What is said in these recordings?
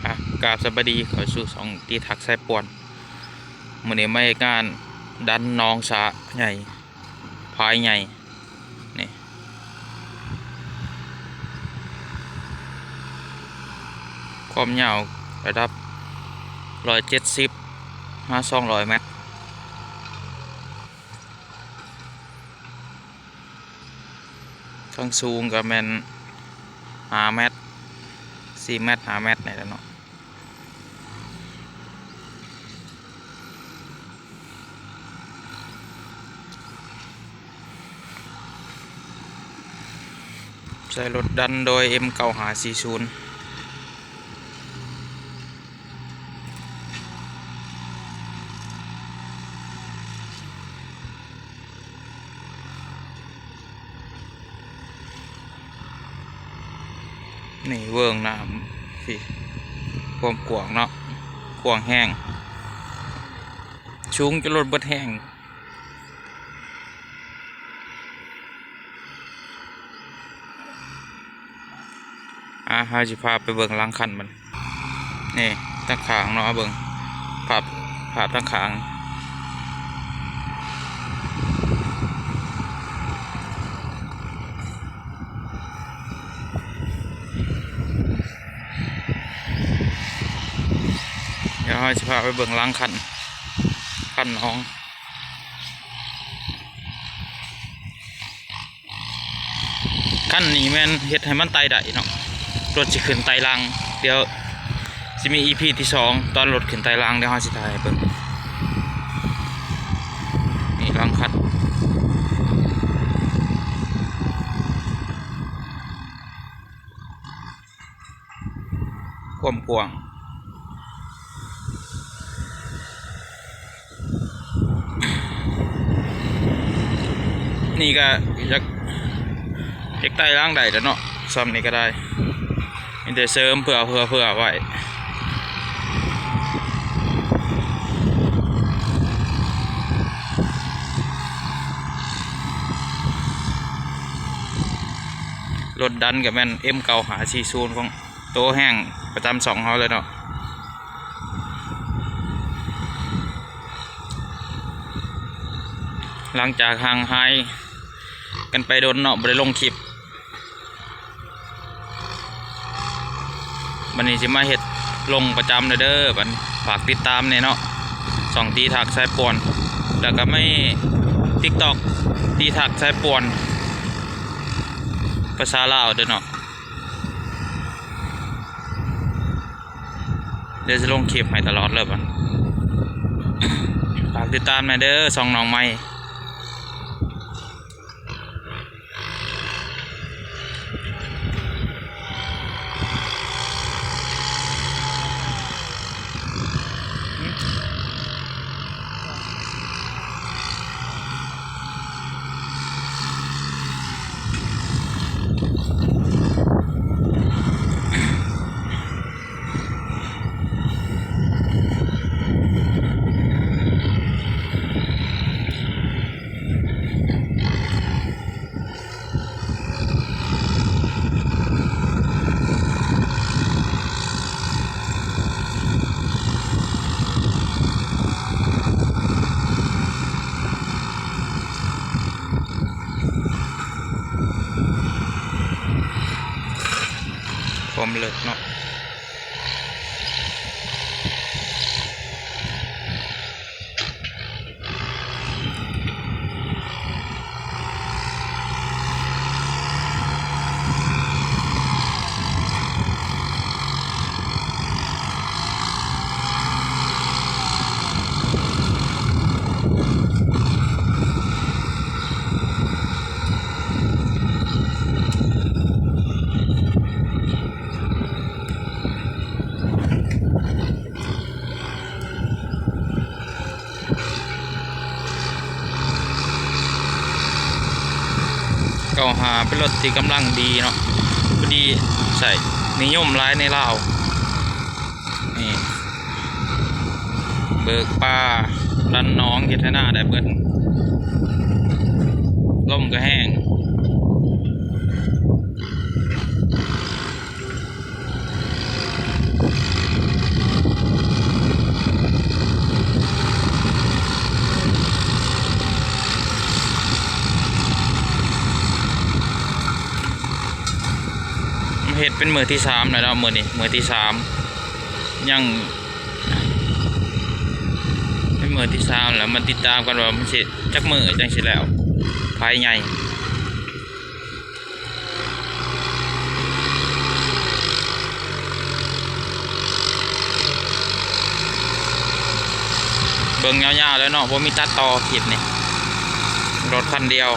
ອ່ະ ກາບສະບາຍດີ ເຂົ້າສູ່ຊ່ອງຕີທັກສາຍປ່ວນ. ມື້ນີ້ມາເຮັດງານດັນໜອງສະໃຫຍ່ ຝາຍໃຫຍ່ ນີ້ ຄວາມຍາວລະດັບຮ້ອຍເຈັດສິບຫາສອງຮ້ອຍແມັດ. ຄວາມສູງກໍແມ່ນຫ້າແມັດ ສີ່ແມັດ ຫ້າແມັດນີ້ແຫຼະເນາະ. ໃຊ້ລົດດັນໂດຍ ເອັມເກົ້າຫ້າສີ່ສູນ. ນີ້ເບິ່ງນ້ຳ ນີ້ ຄວາມກວ້າງເນາະ ກວ້າງແຮງ ສູງຈົນລົດເບິດແຮງ. ອ່າ ເຮົາຊິພາໄປເບິ່ງຫຼັງຄັນມັນ ນີ້ ທາງຂ້າງເນາະ ເບິ່ງພາບ ພາບທາງຂ້າງ. ດຽວເຮົາຊິພາໄປເບິ່ງຫຼັງຄັນ ຄັນຂອງ ຄັນນີ້ແມ່ນເຮັດໃຫ້ມັນໄຕ່ໄດ້ເນາະ ລົດຊິຂຶ້ນໄຕ່ຫຼັງ. ດຽວຊິມີອີພີທີສອງ ຕອນລົດຂຶ້ນໄຕ່ຫຼັງ ດຽວເຮົາຊິຖ່າຍໃຫ້ເບິ່ງ. ນີ້ຫຼັງຄັນ ຄວາມກວ້າງ ນີ້ກໍຢາກ ຢາກໄຕ່ຫຼັງໄດ້ແລ້ວເນາະ ຊ່ຳນີ້ກໍໄດ້ ມີແຕ່ເສີມເພື່ອ ເພື່ອ ເພື່ອໄວ້. ລົດດັນກໍແມ່ນ ເອັມເກົ້າຫ້າສີ່ສູນ ຂອງໂຕແຮງປະຈຳຊ່ອງເຮົາເລີຍເນາະ. ຫຼັງຈາກຫ່າງຫາຍກັນໄປດົນເນາະ ບໍ່ໄດ້ລົງຄລິບ ບັດນີ້ຊິມາເຮັດລົງປະຈຳເດີ ບັດນີ້ຝາກຕິດຕາມແດ່ເນາະ ຊ່ອງຕີທັກສາຍປ່ວນ ແລ້ວກໍມີຕິກຕັອກ ຕີທັກສາຍປ່ວນ ພາສາລາວເດີເນາະ. ດຽວຊິລົງຄລິບໃຫ້ຕະຫຼອດເລີຍບັດ ຝາກຕິດຕາມແດ່ເດີ ຊ່ອງນ້ອງໃໝ່. ຄວາມເລິກເນາະ. ເກົ້າຫ້າ ເປັນລົດທີ່ກຳລັງດີເນາະ ພໍດີໃຊ້ ນິຍົມຫຼາຍໃນລາວ. ນີ້ ເບີກປາ ດັນໜອງ ເຮັດໄຮ່ນາໄດ້ເບິດ ລົມກໍແຮງ. ມື້ທີສາມແລ້ວເນາະ ມື້ນີ້ມື້ທີສາມ ຍັງເປັນມື້ທີສາມແລ້ວ ມາຕິດຕາມກັນວ່າມັນຊິຈັກມື້ຈັ່ງຊິແລ້ວ ພາຍໃຫຍ່. ເບິ່ງຍາວໆ ແລ້ວເນາະ ບໍ່ມີຕັດຕໍ່ຄລິບນີ້ ລົດຄັນດຽວ.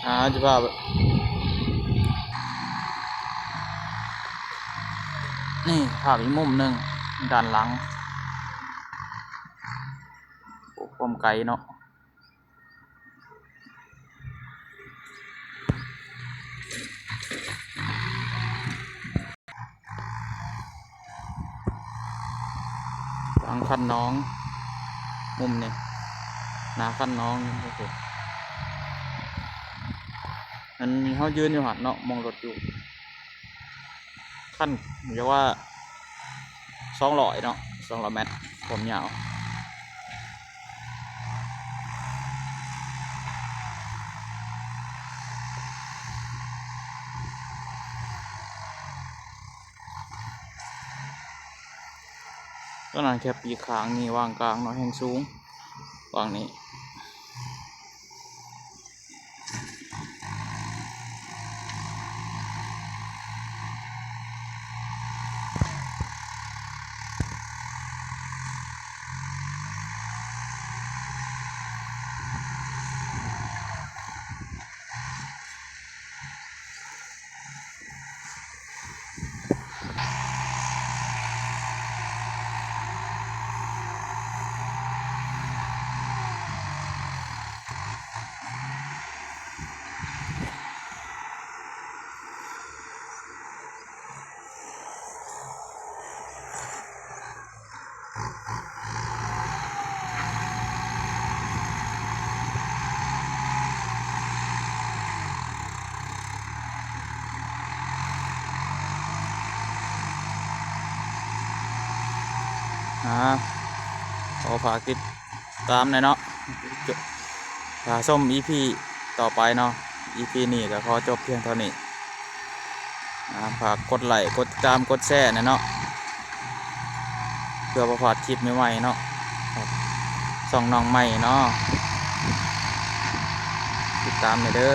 ອ່າ ຈະພາ ນີ້ພາບອີກມຸມໜຶ່ງ ດ້ານຫຼັງ. ໂອ້ ຄວາມໄກເນາະ. ຫຼັງຄັນໜອງ ມຸມນີ້ ໜ້າຄັນໜອງ. ໂອ້ໂຫ ອັນນີ້ເຮົາຢືນຢູ່ຫັ້ນເນາະ ໝ່ອງລົດຢູ່. ຄັນ ຮຽກວ່າສອງຮ້ອຍເນາະ ສອງຮ້ອຍແມັດ ຄວາມຍາວ. ຕອນນັ້ນແຄ່ປີກຂ້າງນີ້ ວາງກາງເນາະ ແຮ່ງສູງ ວາງນີ້. ອ່າ ຂໍຝາກຕິດຕາມແດ່ເນາະ ຖ້າຊົມອີພີຕໍ່ໄປເນາະ. ອີພີນີ້ກໍຂໍຈົບພຽງເທົ່ານີ້. ອ່າ ຝາກກົດໄລ້ ກົດຕິດຕາມ ກົດແຊແດ່ເນາະ ເພື່ອບໍ່ພາດຄລິບໃໝ່ໆເນາະ. ຊ່ອງນ້ອງໃໝ່ເນາະ ຕິດຕາມແດ່ເດີ.